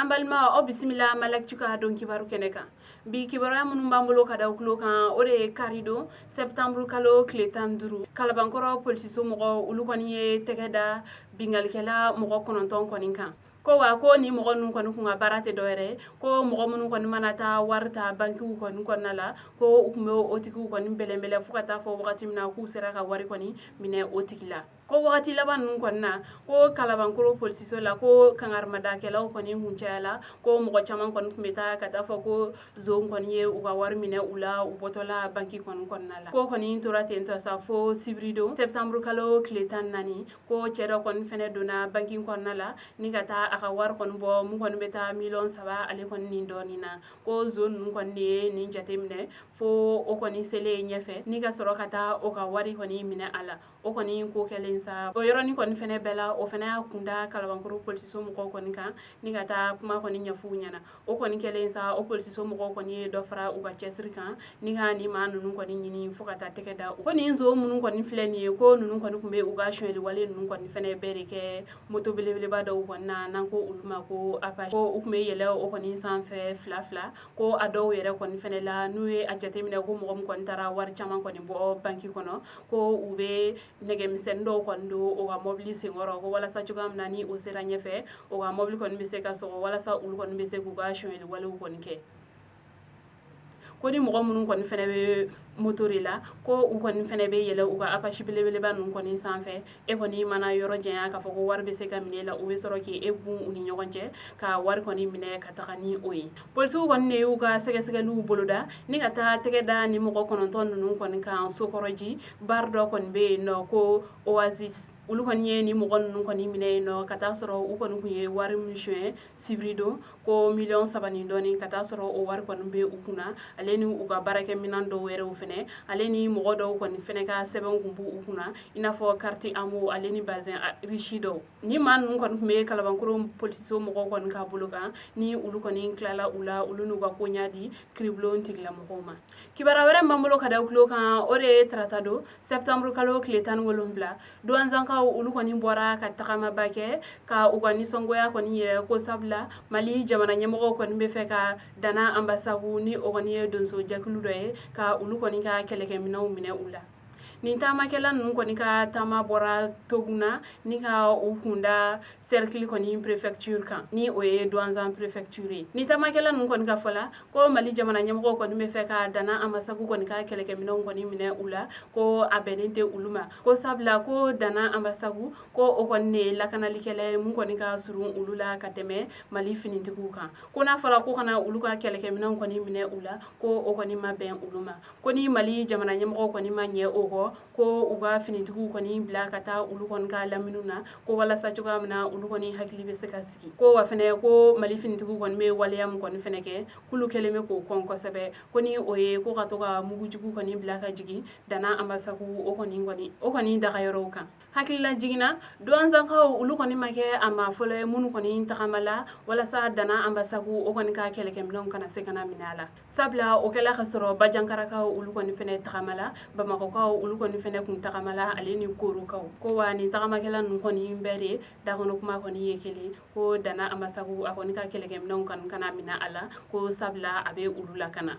An balima, aw bisimila Malactu ka don kibaru kɛnɛ kan. Bi kibaruya minnu b'an bolo ka da tulo kan, o de ye karidon septembre kalo tile 15, Kalabankɔrɔ polisiso mɔgɔ olu kɔni ye tɛgɛ da bingalikɛla mɔgɔ 9 kɔni kan. Ko wa ko ni mɔgɔ ninnu kɔni kun ka baara tɛ dɔwɛrɛ, ko mɔgɔ minnu kɔni mana taa wari ta bankiw kɔni kɔnɔna la, ko u tun bɛ o tigiw kɔni bɛlɛnbɛlɛn fo ka taa fɔ wagati min na k'u sera ka wari kɔni minɛ o tigi la. Ko wagati laban ninnu kɔni na, ko Kalabankɔrɔ polisiso la, ko kangarimadakɛlaw kɔni kun cayala, ko mɔgɔ caman kɔni tun bɛ taa ka taa fɔ ko zon kɔni ye u ka wari minɛ u la u bɔtɔla banki kɔni kɔnɔna la. Ko kɔni tora ten tɔ sa fo sibiridon septembre kalo tile 14, ko cɛ dɔ kɔni fɛnɛ donna banki kɔnɔna la ni ka taa a ka wari kɔni bɔ, mun kɔni bɛ taa miliyɔn 3 ale kɔni nin dɔɔnin na. Ko zon ninnu kɔni de ye nin jate minɛ fo o kɔni selen ɲɛfɛ ni ka sɔrɔ ka taa o ka wari kɔni minɛ a la. O kɔni ko kɛlen sa, o yɔrɔnin kɔni fɛnɛ bɛɛ la, o fɛnɛ y'a kunda Kalabankɔrɔ polisiso mɔgɔw kɔni kan ni ka taa kuma kɔni ɲɛf'u ɲɛna. O kɔni kɛlen sa, o polisiso mɔgɔw kɔni ye dɔ fara u ka cɛsiri kan ni ka nin maa ninnu kɔni ɲini fo ka taa tɛgɛ da. Ko nin zon minnu kɔni filɛ nin ye, ko ninnu kɔni tun bɛ u ka sonyɛli wale ninnu kɔni fɛnɛ bɛɛ de kɛ moto belebeleba dɔw kɔni na, n'an ko olu ma ko Apache. Ko u tun bɛ yɛlɛ o kɔni sanfɛ fila fila. Ko a dɔw yɛrɛ kɔni fɛnɛ la, n'u ye a jateminɛ ko mɔgɔ min kɔni taara wari caman kɔni bɔ banki kɔnɔ, ko u bɛ nɛgɛmisɛnnin dɔw kɔni don o ka mɔbili senkɔrɔ, ko walasa cogoya min na ni o sera ɲɛfɛ, o ka mɔbili kɔni bɛ se ka sɔgɔ, walasa olu kɔni bɛ se k'u ka sonyɛli walew kɔni kɛ. Ko ni mɔgɔ minnu kɔni fɛnɛ bɛ moto de la, ko u kɔni fɛnɛ bɛ yɛlɛ u ka Apache belebeleba ninnu kɔni sanfɛ. E kɔni mana yɔrɔ janya k'a fɔ ko wari bɛ se ka minɛ e la, u bɛ sɔrɔ k'e gun u ni ɲɔgɔn cɛ ka wari kɔni minɛ ka taga ni o ye. Polisiw kɔni de y'u ka sɛgɛsɛgɛliw boloda ni ka taa tɛgɛ da ni mɔgɔ 9 ninnu kɔni kan. Sokɔrɔji bar dɔ kɔni bɛ yen nɔ ko Oasis, olu kɔni ye ni mɔgɔ ninnu kɔni minɛ yen nɔ ka taa sɔrɔ u kɔni kun ye wari min suɲɛ sibiridon, ko miliyɔn 3 ni dɔɔni, ka taa sɔrɔ o wari kɔni bɛ u kunna, ale ni u ka baarakɛminɛn dɔw wɛrɛw fɛnɛ, ale ni mɔgɔ dɔw kɔni fɛnɛ ka sɛbɛnw kun b'u kunna, i n'a fɔ carte AMO ale ni bazin riche dɔw. Ni maa ninnu kɔni tun bɛ Kalabankɔrɔ polisiso mɔgɔw kɔni ka bolo kan, ni olu kɔni tilala u la, olu n'u ka ko ɲa di kiribulon tigilamɔgɔw ma. Kibaruya wɛrɛ b'an bolo ka da tulo kan, o de ye tarata don septembre kalo tile 17, Duwanzankaw olu kɔni bɔra ka tagamaba kɛ ka u ka nisɔngoya kɔni yɛrɛ, ko sabula Mali jamana ɲɛmɔgɔw kɔni bɛ fɛ ka Dana Ambasagu, ni o kɔni ye donso jɛkulu dɔ ye, ka olu kɔni ka kɛlɛkɛminɛnw minɛ u la. Nin taamakɛla ninnu kɔni ka taama bɔra Toguna ni ka u kunda cercle kɔni préfecture kan, ni o ye Duwanzan préfecture ye. Ni taamakɛla ninnu kɔni ka fɔ la, ko Mali jamana ɲɛmɔgɔw kɔni bɛ fɛ ka Dana Ambasagu kɔni ka kɛlɛkɛminɛnw kɔni minɛ u la, ko a bɛnnen tɛ olu ma, ko sabula ko Dana Ambasagu, ko o kɔni de ye lakanalikɛla ye mun kɔni ka surun olu la ka tɛmɛ Mali finitigiw kan. Ko n'a fɔra ko kana olu ka kɛlɛkɛminɛnw kɔni minɛ u la, ko o kɔni ma bɛn olu ma. Ko ni Mali jamana ɲɛmɔgɔw kɔni ma ɲɛ o kɔ, ko u ka finitigiw kɔni bila ka taa olu kɔni ka laminiw na, ko walasa cogoya min na olu kɔni hakili bɛ se ka sigi. Ko wa fɛnɛ, ko Mali finitigiw kɔni bɛ waleya min kɔni fɛnɛ kɛ, k'olu kɛlen bɛ k'o kɔn kosɛbɛ, ko ni o ye ko ka to ka mugujugu kɔni bila ka jigin Dana Ambasagu o kɔni dagayɔrɔw kan. Hakilila jiginna, Duwanzankaw olu kɔni ma kɛ a maa fɔlɔ ye minnu kɔni tagamala walasa Dana Ambasagu o kɔni ka kɛlɛkɛminɛnw kana se ka na minɛ a la, sabula o kɛla ka sɔrɔ Bajankarakaw olu kɔni fɛnɛ tagamala, Bamakɔkaw olu kɔni fɛnɛ kun tagamala, ale ni Korokaw. Ko wa nin tagamakɛla ninnu kɔni bɛɛ de dakɔnɔ kuma kɔni ye kelen, ko Dana Ambasagu a kɔni ka kɛlɛkɛminɛnw kɔni kana minɛ a la, ko sabula a bɛ olu lakana.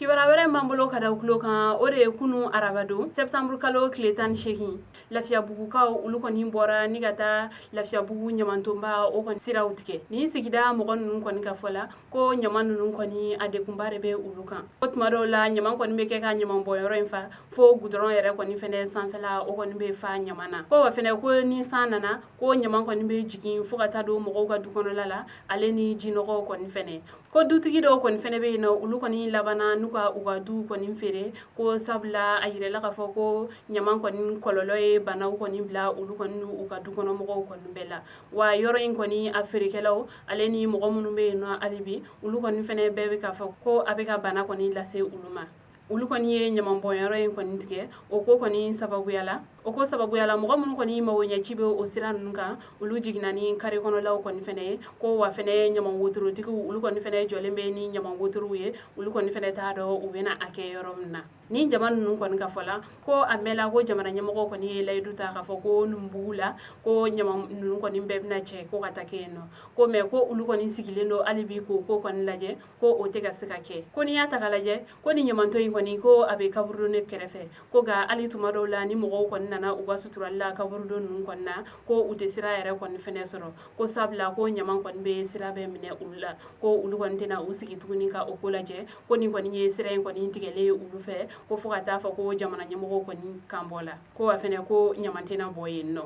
Kibaruya wɛrɛ b'an bolo ka da tulo kan, o de ye kunu arabadon septembre kalo tile 18, Lafiyabugukaw olu kɔni bɔra ni ka taa Lafiyabugu ɲamantonba o kɔni siraw tigɛ. Nin sigida mɔgɔ ninnu kɔni ka fɔ la, ko ɲama ninnu kɔni a degunba de bɛ olu kan, ko tuma dɔw la ɲama kɔni bɛ kɛ ka ɲaman bɔnyɔrɔ in fa fo gudɔrɔn yɛrɛ kɔni fɛnɛ sanfɛla o kɔni bɛ fa ɲama na. Ko wa fɛnɛ, ko ni san nana, ko ɲama kɔni bɛ jigin fo ka taa don mɔgɔw ka du kɔnɔla la, ale ni jinɔgɔw kɔni fɛnɛ. Ko dutigi dɔw kɔni fɛnɛ bɛ yen nɔ, olu kɔni labanna n'u ka u ka duw kɔni feere, ko sabula a yirala k'a fɔ ko ɲama kɔni kɔlɔlɔ ye banaw kɔni bila olu kɔni n'u ka du kɔnɔmɔgɔw kɔni bɛɛ la. Wa yɔrɔ in kɔni a feerekɛlaw ale ni mɔgɔ minnu bɛ yen nɔ hali bi, olu kɔni fɛnɛ bɛɛ bɛ k'a fɔ ko a bɛ ka bana kɔni lase olu ma. Olu kɔni ye ɲamanbɔnyɔrɔ in kɔni tigɛ o ko kɔni sababuya la. O ko sababuya la, mɔgɔ minnu kɔni mago ɲɛci bɛ o sira ninnu kan, olu jiginna ni kare kɔnɔlaw kɔni fɛnɛ ye. Ko wa fɛnɛ, ɲaman wotorotigiw olu kɔni fɛnɛ jɔlen bɛ ni ɲaman wotorow ye, olu kɔni fɛnɛ t'a dɔn u bɛna a kɛ yɔrɔ min na. Ni jama ninnu kɔni ka fɔ la, ko a mɛnla ko jamana ɲɛmɔgɔw kɔni ye layidu ta k'a fɔ ko Numubugu la, ko ɲama ninnu kɔni bɛɛ bɛna cɛ ko ka taa kɛ yen nɔ, ko mais ko olu kɔni sigilen don hali bi k'o ko kɔni lajɛ, ko o tɛ ka se ka kɛ. Ko n'i y'a ta k'a lajɛ, ko ni ɲamanton in kɔni, ko a bɛ kaburudo ne kɛrɛfɛ, ko nka hali tuma dɔw la, ni mɔgɔw kɔni nana u ka suturali la kaburudo ninnu kɔni na, ko u tɛ sira yɛrɛ kɔni fɛnɛ sɔrɔ, ko sabula ko ɲama kɔni bɛ sira bɛɛ minɛ olu la, ko olu kɔni tɛna u sigi tuguni ka o ko lajɛ, ko nin kɔni ye sira in kɔni tigɛlen ye olu fɛ, ko fo ka taa fɔ ko jamana ɲɛmɔgɔw kɔni kan bɔ la, ko a fɛnɛ ko ɲama tɛna bɔ yen nɔ.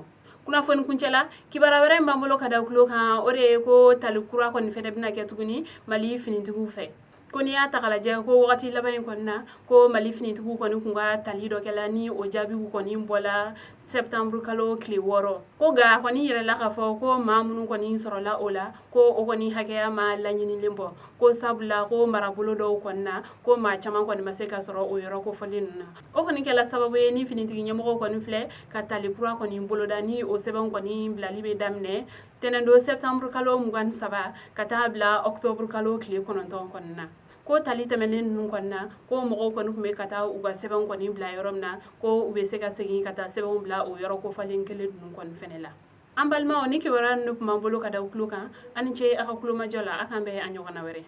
Kunnafoni kuncɛ la, kibaruya wɛrɛ min b'an bolo ka da tulo kan, o de ye ko tali kura kɔni fɛnɛ bɛna kɛ tuguni Mali finitigiw fɛ. Ko n'i y'a ta k'a lajɛ, ko wagati laban in kɔni na, ko Mali finitigiw kɔni kun ka tali dɔ kɛla, ni o jaabiw kɔni bɔla septembre kalo tile 6, ko nka a kɔni yɛrɛla k'a fɔ ko maa minnu kɔni sɔrɔla o la, ko o kɔni hakɛya ma laɲinilen bɔ, ko sabula ko marabolo dɔw kɔni na, ko maa caman kɔni ma se ka sɔrɔ o yɔrɔ kofɔlen ninnu na. O kɔni kɛla sababu ye ni finitigi ɲɛmɔgɔw kɔni filɛ ka tali kura kɔni boloda, ni o sɛbɛnw kɔni bilali bɛ daminɛ tɛnɛndon septembre kalo 23 ka taa bila octobre kalo tile 9 kɔni na. Ko tali tɛmɛnen ninnu kɔni na, ko mɔgɔw kɔni tun bɛ ka taa u ka sɛbɛnw kɔni bila yɔrɔ min na, ko u bɛ se ka segin ka taa sɛbɛnw bila o yɔrɔ kofɔlen kelen ninnu kɔni fɛnɛ la. An balimaw, ni kibaruya ninnu tun b'an bolo ka da tulo kan. Aw ni ce a ka kulomajɔ la. A k'an bɛn a ɲɔgɔnna wɛrɛ.